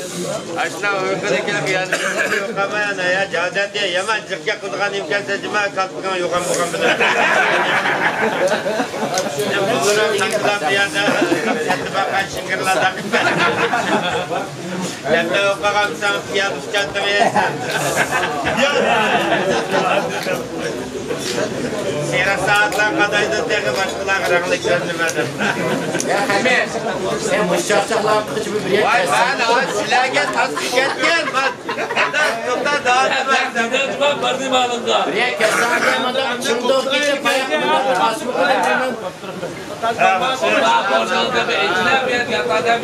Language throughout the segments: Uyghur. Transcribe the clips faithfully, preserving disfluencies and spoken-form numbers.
ئاشۇنداق ئۇيقۇدىكى قىيانىتىڭىزنى يوقاماي، ئانا، يا جادەتى يامان جىق گەپ قىلىدىغان ئىكەنسەن، جۇما كالپۇكۇڭ يوغان بولغان بىلەن. بۇلار ئىنقىلاب دېگەندە، سەتتە باققان شىڭگىرلارداق. دەپتەر ئوقۇغانمىسەن، پىيادە ئۇچاتتىڭ يەسەن. سېرىق سائەتلەر قادايدۇ، تېخى باشقىلارغا رەڭلىك كۆرۈنىمەن دەپ. يا قەمەر، سەن مۇشۇ چاقچاقلارنى قىلىپ بىر يەرگە ۋاي، مەن ھازىر سىلەرگە تارتىپ كەتكەن، مەن توختاپ داۋام ئەتمەن. بىر يەرگە كەلسەڭ، مانا چىڭدوۋ كېچە پاياق بىلەن ئاسمىغا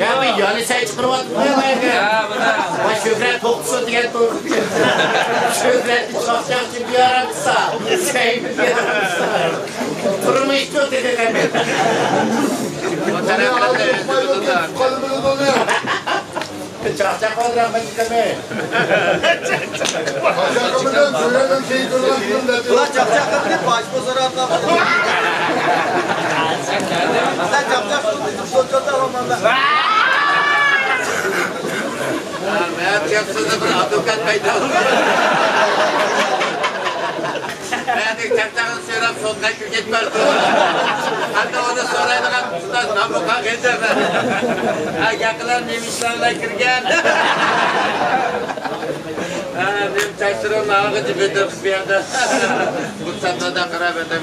يا بىر يانى سەي چىقىرىۋاتىدۇ يا بۇ يەرگە. ۋاي شۆھرەت توختىسۇن دېگەن توغرا. شۆھرەتنى چاقچاقچى بىياراتسا، سەينى بىياراتسا. تۇرمۇش يوق دېدى قەمەت. چاقچاق قىلدى رەھمەت ئېيتىمەن. بۇلار چاقچاق قىلدى، پاشپا سوراپلا. سەن چاقچاق قىلدى، سوت چوتا ئالاماندا. مەن گەپ سۆزدە بىر ئادۋوكات پەيدا بولدى. مەن چاقچاقنى سوراپ سوتقا كىرگۈزۈپ بەردىم. ھەتتا ئۇنى سورايدىغان ئۇستاز نامۇقا غېزەپ. ھە، گەپلەر نېمە ئىشلار بىلەن كىرگەن؟ ھە، نېمە چاچلىرىڭنى ئاغىچى بېتىپ بۇ يەردە. بۇ سەپەردە قاراپ ئۆتەم.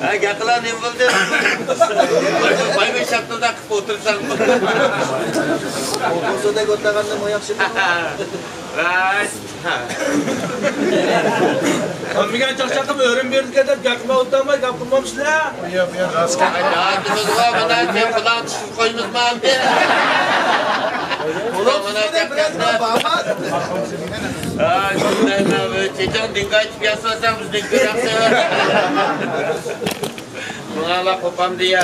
ھە، گەپلەر نېمە بولدى؟ بايمەن شاپتۇلداق قىلىپ ئولتۇرساڭ. ئولتۇرسىدەك ئولتۇرغاندىمۇ ياخشى. راست. ھەممىگە چاقچاق قىلىپ ئۆرۈم بېرىدىكەن دەپ گەپ قىلماي ئولتۇرماي گەپ قىلمامسىلەر؟ ياق، ياق، راست گەپ. ھاياتىمىزغا مانا كەم قىلان چۈشۈپ قويىمىزمۇ ئەمدى؟ بولۇپسىز دەپ گەپ قىلماي. ھاي، شۇنداق، چېچىڭ دىڭگايتىپ ياسىۋالساڭ بىزنىڭ كۆرەمسىز. ماڭالا قوپامدى يا.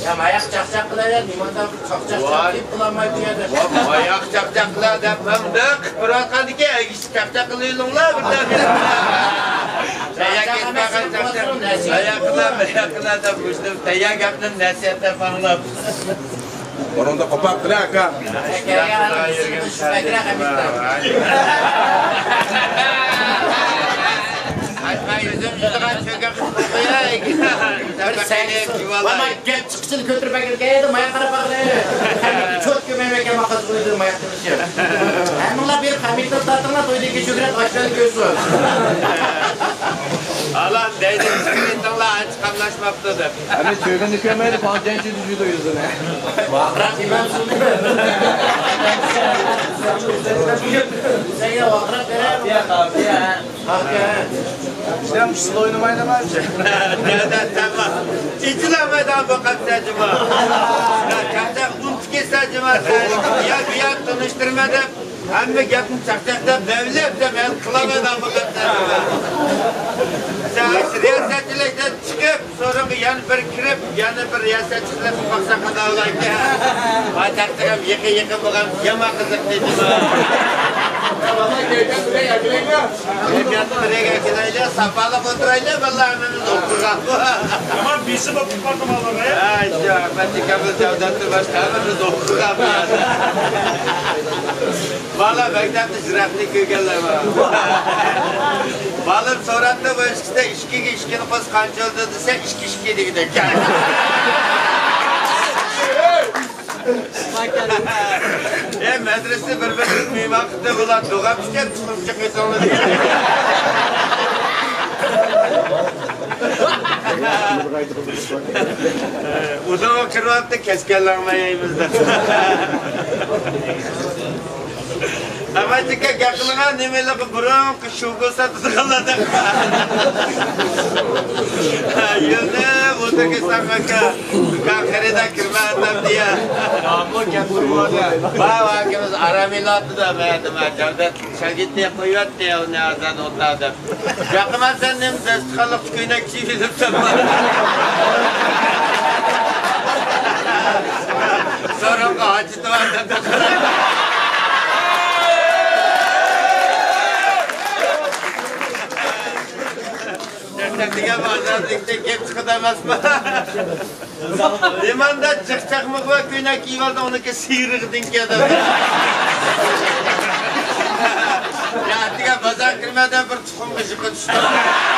يا ماياق چاقچاق قىلايلا، نېمانداق چاقچاق ۋاي. قىلىپ قىلالمايدۇ يا دەپ. ۋاي، ماياق چاقچاق قىلا دەپ مەن بىر قىلىۋاتقاندىكىن، ئەگىشىپ چاقچاق قىلىۋېلىڭلار بىردەم. ماياق قىلا، ماياق قىلا دەپ مۇشۇ تەييار گەپنى نەسىھەت دەپ ئاڭلاپ. بۇرۇندا قوپاپ بىلە ئاكا. ئاي، ئاي، يۈزۈم يۈزىغا چۆكۈپ قوياي. بىر سەكسىز. مانا گەپ چىقىشىنى كۆتۈرۈپ ئەكەلگەن ئىدى، مايا قاراپ باقىلى. چوت كۆرمەيمەن ئىكەن، ماقا سۇغۇيدۇ، مايا قىلىشى. ھەممىڭلار بىر خەمىتىنى تارتىڭلار، تويدىن كېيىن شۆھرەت ئاشۇ يەردە كۆرسۇن. ئالان دەيدۇ، ئىسكىلىتىڭلار ئانچە قاملاشماپتۇ دەپ. ئەمدى چۆگۈننى كۆرمەيدۇ، پالچەنچە يۈزىدۇ يۈزىنى. ۋاقراپ يېمەمسىز؟ سەن يا ۋاقراپ بېرەر. قاپىيە، قاپىيە. قاپىيە. سەن ئۇسسۇل ئوينىمايدىغانچە. نەدە تەمە. ئېچىلالمايدىغان بولۇپ قاپسەن جۇما. يا كەلسەڭ ئۇنتۇپ كەتسەن جۇما سەن. يا بۇ يەر تونۇشتۇرما دەپ. ھەممە گەپنى چاقچاقلاپ، مەۋلەپ دەپ ھەل قىلالمايدىغان بولۇپ قاپسەن جۇما. سەن رىياسەتچىلىكتىن چىقىپ، سورۇنغا يەنە بىر كىرىپ، يەنە بىر رىياسەتچىلىك قىلىپ باقساق قانداق بولاركىن؟ ۋاي، تەقدىرىم يېقىن-يېقىن بولغان يامان قىزىق دېدىم. كەيپىياتنى بىرەيگە كېلەيلى، ساپالىق ئولتۇرايلى، باللا ھەممىمىز ئولتۇرغان. يامان بېسىپ ئولتۇرۇپ قالدىم بالىلار. ھەي، شۇ، ئەخمەت ئاكامنى جەۋدەتتىن باشقا ھەممىمىز ئولتۇرغان. بالا مەكتەپتە يىراقنى كۆرگەنلەر بار. بالام سوراپتۇ، بۇ ئىككىسىدە ئىككىگە ئىككىنى قوش قانچە بولدى دېسە، ئىككى ئىككى دېگۈدەك. ئە، مەدرىسىدە بىر-بىرىنى مېھمان قىپتۇ، بۇلار دوغاپ ئىكەن، تۇخۇم چىقىۋېتىڭلار دېگەن. ئۇدۇغا كىرىۋاپتۇ، كەسكەنلەڭمەي يەيمىز دەپ. ئەمەتىكە گەپ قىلغان نېمىلىقى بۇرۇنقى شۇگۇ ساتىدىغانلاردەك. يۈرنى ئولتۇرغىسام ئاكا، دۇكان خېرىدار كىرمەي ئاتام دېيە. بۇ گەپ قىلىۋاتىدۇ. بار ئاكىمىز ئارام ئېلىۋاتىدۇ، مەن جەۋدەت شاگىرتنى قويۇۋەتتى، ئۇنى ئازاد ئولتۇر دەپ. ياقىمەن سەن نېمە داستىخانلىقتا كۆينەك كىيىپ يۈرۈپسەن؟ سورۇنغا ھاجىتى بار دەپ. دېگەن بازار دېگۈدەك گەپ چىقىدۇ ئەمەسمۇ؟ نېمانداق جىق چاقمىقى بار كۆينەك كىيىۋالدى، ئۇنىڭكى سىيرىغىدىن كېلىدۇ. يا، دېگەن بازار كىرمەدە بىر تۇخۇم غىژىقى چۈشتى.